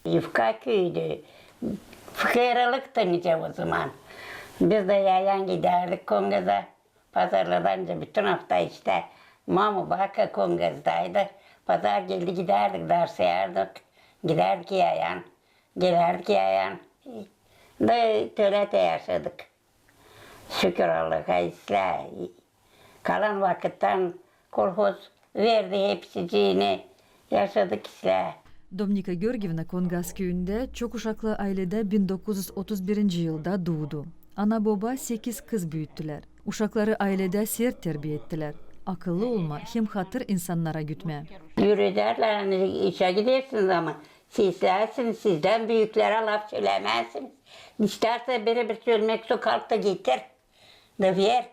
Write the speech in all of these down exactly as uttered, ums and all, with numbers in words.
Yufka küüdü, fıkıralıktı nicä o zaman. Biz dä yayan gidärdik Kongaza. Pazarlardan nicä bütün afta iştä. Mamu, baka Kongazdaydı. Pazar geldi, gidärdik, darsayardık. Gidärdik yayan. Gelärdik yayan. Da tölä te yaşadık. Şükür Allaha, islää. Kalan vakıttan kolhoz verdi hepsicini, yaşadık islää. Dominika Georgievna Kongaz küüyündä çok uşaklı ayledä bin dokuz üz otuz birinci yılda duudu. Ana-boba sekiz kız büüttülär. Uşakları ayledä sert terbiya ettilär. Akıllı olma hem hatır insannara gütmää. Üüredärlär, ani işä gidersiniz, ama siz isläärsiniz, sizdän büüklärä laf sölämäzsiniz. İstärsä biri bir çölmek su, kalk da getir. Da ver.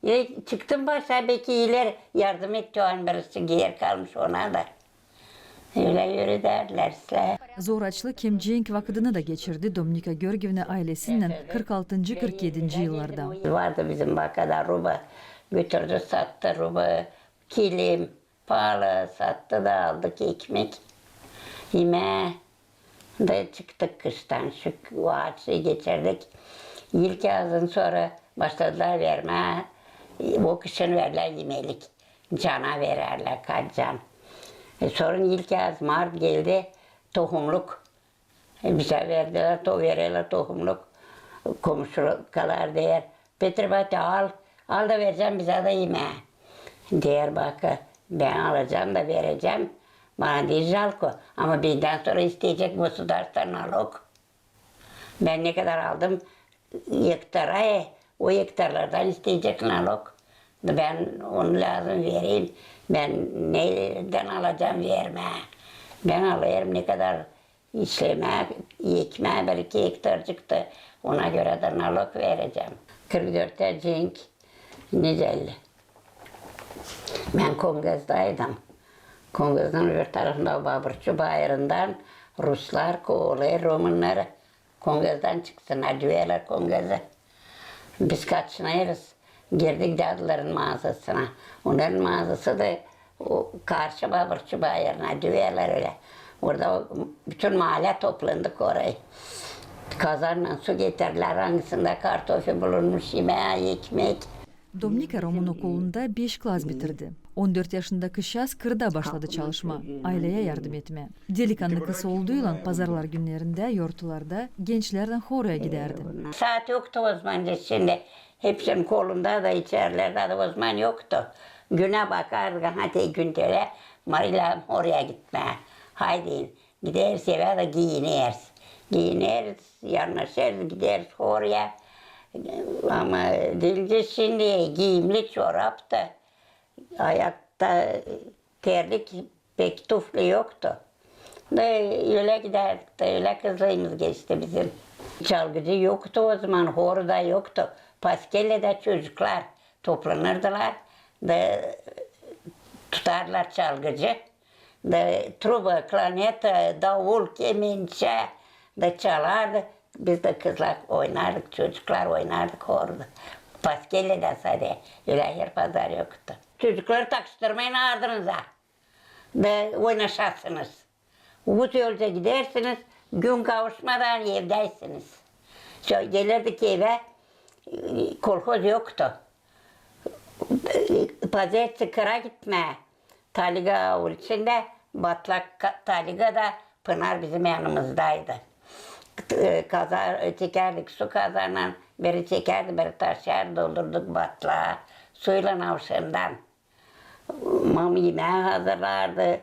E, çıktım başa, beki iler yardım etti, o an birisi geer kalmış ona da. Ölä üüredärlär islää. Zor açlık hem cenk vakıdını da geçirdi Dominika Georgievna aylesinnän kırk altıncı, kırk edinci yıllarda. Vardı bizim bakada ruba, götürdü, sattı ruba, kilim, paalı, sattı da aldık ekmek, imää. Da çıktık kıştan, şu o açlıı geçirdik. İlk yazın sora başladılar vermää, o kışın verlär imelik. Cana verärlär, kaç can. E, sora ilk yaz, mart geldi, tohumluk. E, bizä verdilär, to-, vererlär tohumluk. Komşular deer: Petr bati, al, al da verecäm bizä dä imää. Deer baka: Bän alacam da verecäm. Bana diil jalko, ama bendän sora isteyecek gosudarstvo nalog. Bän ne kadar aldım ektara, e, o ektarlardan isteyecek nalog. Da bän onu lääzım vereyim. Bän neredän alacam vermää? Bän alêrım ne kadar işlemää, ekmää bir-iki ektarcık da, ona görä dä nalog verecäm. Kırk dörtä cenk, neçä yıl. Bän Kongazdaydım. Kongaznın öbür tarafında, Baburçu bayırından ruslar kovalêr rumınnarı. Kongazdan çıksınnar, düüyärlär Kongazı. Biz kaçınêrız. Girdik dadların maazasına. Onnarın maazası da o karşı Baburçu bayırına, düüyärlär ölä. Orada bütün maalä toplandık orayı. Kazannan su getirdilär, angısında kartofi bulunmuş, imää, ekmek. Dominika Roman okulunda beş klas bitirdi. On dört yaşındakı şaas kırda başladı çalışmaa, ayleyä yardım etmää. Delikanlı kız olduylan pazarlar günnerindä yortularda gençlerdän horoya gidärdi. Saat yoktu o zaman, şindi hepsinin kolunda da, içerlerdä dä o zaman yoktu. Günä bakardık, aha, te gün tölä, mari lääzım horoya gitmää. Haydi, gideriz evä da giiyineriz. Giiyineriz, yarnaşêrız, gideriz horoya. Ama deyni şindi giyimli çorap da, ayakta terlik, pek tufli yoktu. Da ölä gidärdik da, ölä kızlıımız geçti bizim. Çalgıcı yoktu o zaman, horo da yoktu. Paskelledä çocuklar toplanırdılar da tutardılar çalgıcı. Da truba, klarnet, davul, kemençä da çalardı. Biz dä kızlar oynardık, çocuklar oynardık horoda. Paskelledä sade, ölä her pazar yoktu. Çocukları takıştırmayın ardınıza da oynaşasınız. Uzun yolca gidersiniz, gün kavuşmadan evdäysiniz. Şöylä gelirdik evä, kolhoz yoktu. Pazertesi kıra gitmää. Taliga uliçindä, Batlak ka-, Taliga da, Pınar bizim yanımızdaydı. E, kaza-, çekärdik su kazannan, biri çekärdi, biri taşıyardı, doldurduk batlağı suylan avşamdan. Mam imää hazırlardı,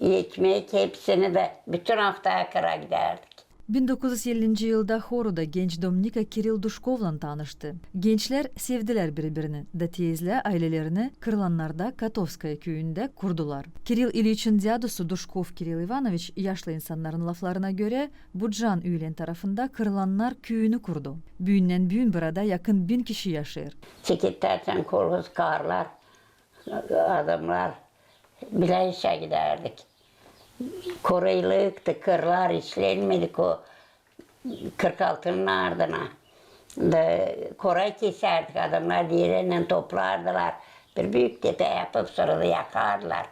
ekmek, hepsini dä, bütün aftayı kıra gidärdik. Bin dokuz üz ellinci yılda horoda genç Dominika Kiril Duşkovlan tanıştı. Gençlär sevdilär biri-birini da tezlää aylelerini Kırlanlarda Kotovskoye küüyündä kurdular. Kiril İliçin dädusu Duşkov Kiril İvanoviç, yaşlı insannarın laflarına görä, Bucan üülen tarafında Kırlannar küüyünü kurdu. Büünnän-büün burada yakın bin kişi yaşêêr. Çeketlerçän kolhoz karlar, adamnar, bilä işä gidärdik. Koraylıktı, kırlar işlenmedik o kırk altının ardına. Da koray kesärdik, adamnar dirennen toplardılar. Bir büük tepä yapıp, sora da yakardılar.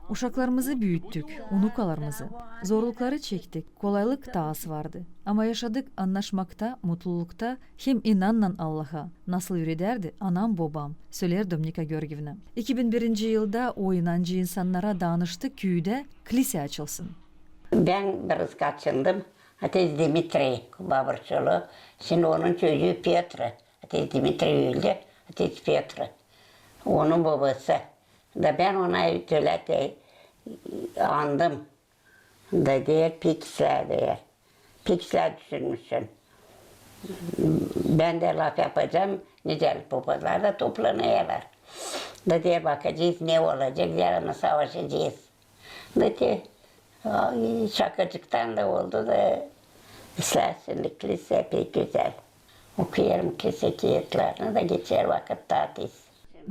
Uşaklarımızı büüttük, unukalarımızı. Zorlukları çektik, kolaylık da az vardı. Ama yaşadık annaşmakta, mutlulukta, hem inannan Allaha, nasıl üüredärdi anam-bobam, söleer Dominika Georgievna. İki bin birinci yılda o inancı insannara daanıştı, küüdä klisä açılsın. Bän biraz kaçındım. Otec Dimitriy Baburçulu, şindi onun çocuu Pötr. Otec Dimitriy öldü, otec Pötr. Onun bobası. Da bän ona tölä te andım. Da deer, pek islää, deer. Pek islää düşünmüşsün. Bän dä laf yapacam, nicä popalar da toplanêrlar. Da deer, bakacez, ne olacek, deer, ama savaşacez. Da te, ay, şakacıktan da oldu da, islää şindi klisä pek gözäl. Okuyêrım klisä kiyatlarını da geçer vakıt taa tez.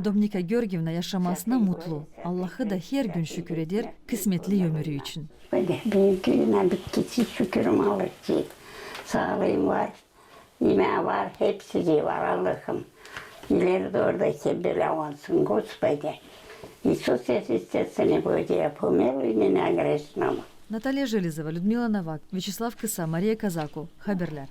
Dominika Georgievna yaşamasına mutlu. Allahı da her gün şükür eder kısmetli ömürü için. Bugün bir bitkisi şükürüm Allahçı. Saalıım var, imää var, hepsicii var Allahım. İleri dooru da hep bölä olsun, Господи. Иисус, если ты сын Божий, помилуй меня грешного. Наталья Железова, Людмила Новак, Вячеслав Кыса, Мария Казаку, Haberlär.